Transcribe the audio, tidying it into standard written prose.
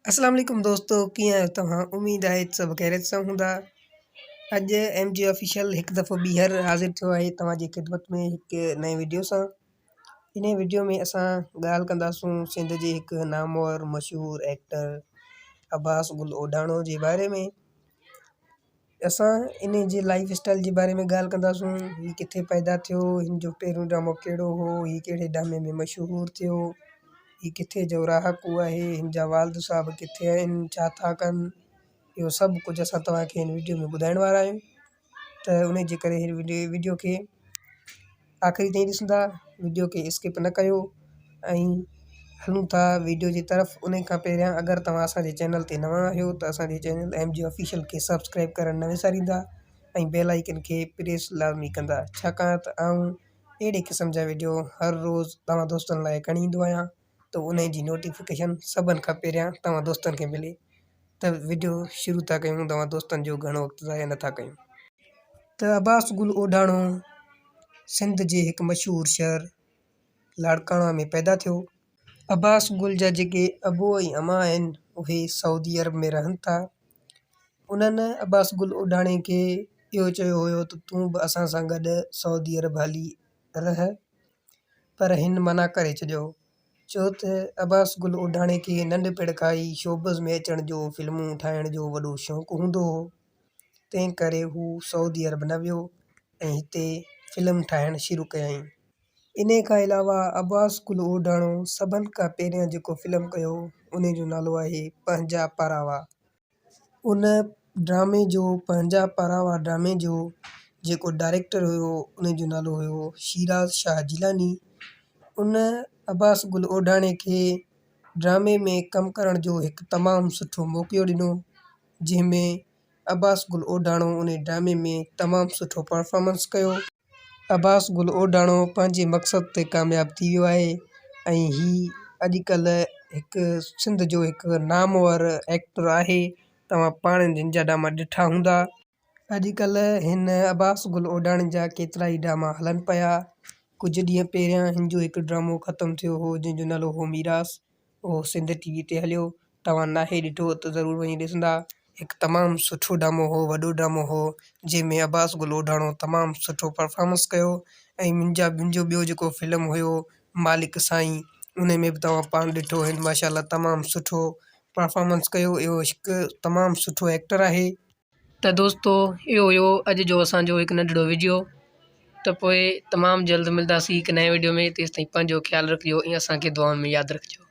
اسلام عليڪم دوستو ڪيئن آهيو توهان اميد آهي سڀ خيريت سان هوندا اڄ ايم جي آفيشل هڪ دفعو ٻيهر حاضر ٿيو آهي توهان جي خدمت ۾ هڪ نئين وڊيو سان ان وڊيو ۾ اسان ڳالهه ڪنداسون سنڌ جي هڪ نامور مشهور ايڪٽر عباس گل اوڍاڻو جي باري ۾ اسان انهي جي لائيف اسٽائل جي باري ۾ ڳالهه ڪنداسون هي ڪٿي پيدا ٿيو هن جو پهريون ڊرامو ڪهڙو هو هي ڪهڙي ڊرامي ۾ مشهور ٿيو هي ڪٿي جو رهاڪو آهي هن جا والد صاحب ڪٿي آهن ڇا ٿا ڪن اهو سڀ ڪجهه اسان توهان کي هن وڊيو ۾ ٻڌائڻ وارا آهيون ته انهي جي ڪري هن وڊيو کي آخري تائين ڏسندا وڊيو کي اسڪپ نه ڪيو ۽ هلون ٿا وڊيو جي طرف انهي کان پهريان اگر توهان اسان جي چينل تي نوان آهيو ته اسان جي چينل ايم جي آفيشل کي سبسڪرائب ڪرڻ نه وساريندا ۽ بيل آئيڪن کي پريس لازمي ڪندا ڇاڪاڻ ته آئون اهڙي قسم جا وڊيو هر روز توهان دوستن لاء کڻي ايندو آهيان ته انهي جي نوٽيفڪيشن سڀن کان پهريان توهان دوستن کي ملي ته وڊيو شروع ٿا ڪيون توهان دوستن جو گهڻو وقت ضايع نٿا ڪيون. ته عباس گل اوڍاڻو سنڌ جي هڪ مشهور شهر لاڙڪاڻا ۾ پيدا ٿيو. عباس گل جا جيڪي ابو ۽ امان آهن اهي سعودي عرب ۾ رهن ٿا. انهن عباس گل اوڍاڻي کي اهو چيو هيو ته تون به اسان سان گڏ سعودي عرب هلي رهه پر هن منع ڪري ڇڏيو. ڇو ته عباس گل اوڍاڻي کي ننڍپڻ کان ئي شوبز ۾ اچڻ جو فلمون ٺاهڻ جو وڏو شوق هوندو هو، تنهن ڪري هو سعودي عرب نه ويو ۽ هتي فلم ٺاهڻ شروع ڪيائين. انهي کان علاوه عباس گل اوڍاڻو سڀن کان پهريان جيڪو فلم ڪيو انهي جو نالو آهي پنهنجا پراوا. ان ڊرامي جو پنهنجا پراوا ڊرامي جو جيڪو ڊائريڪٽر هيو ان جو نالو هيو شيراز شاهه جيلاني ان عباس گل اوڍاڻي کي ڊرامي ۾ ڪم ڪرڻ جو هڪ تمام سٺو موقعو ڏنو جنهن ۾ عباس گل اوڍاڻو ان ڊرامي ۾ تمام سٺو پرفارمنس ڪيو. عباس گل اوڍاڻو پنهنجي مقصد تي ڪامياب ٿي ويو آهي ۽ هي اڄڪلهه هڪ سنڌ جو هڪ نامور ايڪٽر آهي توهان پاڻ هن جا ڊراما ڏٺا هوندا. اڄڪلهه هن عباس گل اوڍاڻي جا ڪيترائي ڊراما هلن پيا ڪجهه ڏينهن پهريان هن جو هڪ ڊرامو ختم ٿيو هو جنهن جو نالو هو ميراث اهو سنڌ ٽي وي تي هليو توهان ناهي ڏٺو ته ضرور وڃي ڏسندا. هڪ تمام سٺو ڊرامو هو وڏو ڊرامو هو جنهن ۾ عباس گل اوڍاڻو تمام سٺو پرفارمنس ڪيو ۽ منهنجا منهنجو ٻيو جيڪو فلم هيو مالڪ سائين ان ۾ به توهان پاڻ ڏٺو هن ماشاء الله تمام سٺو پرفارمنس ڪيو اهو هڪ تمام سٺو ايڪٽر آهي. ته دوستو اهو هيو اڄ جو اسان جو هڪ ننڍڙو وڊيو ته پوء تمام جلد ملداسين هڪ نئين وڊيو ۾ تيستائين پنهنجو خيال رکجو ۽ اسان کي دعائن ۾ ياد رکجو.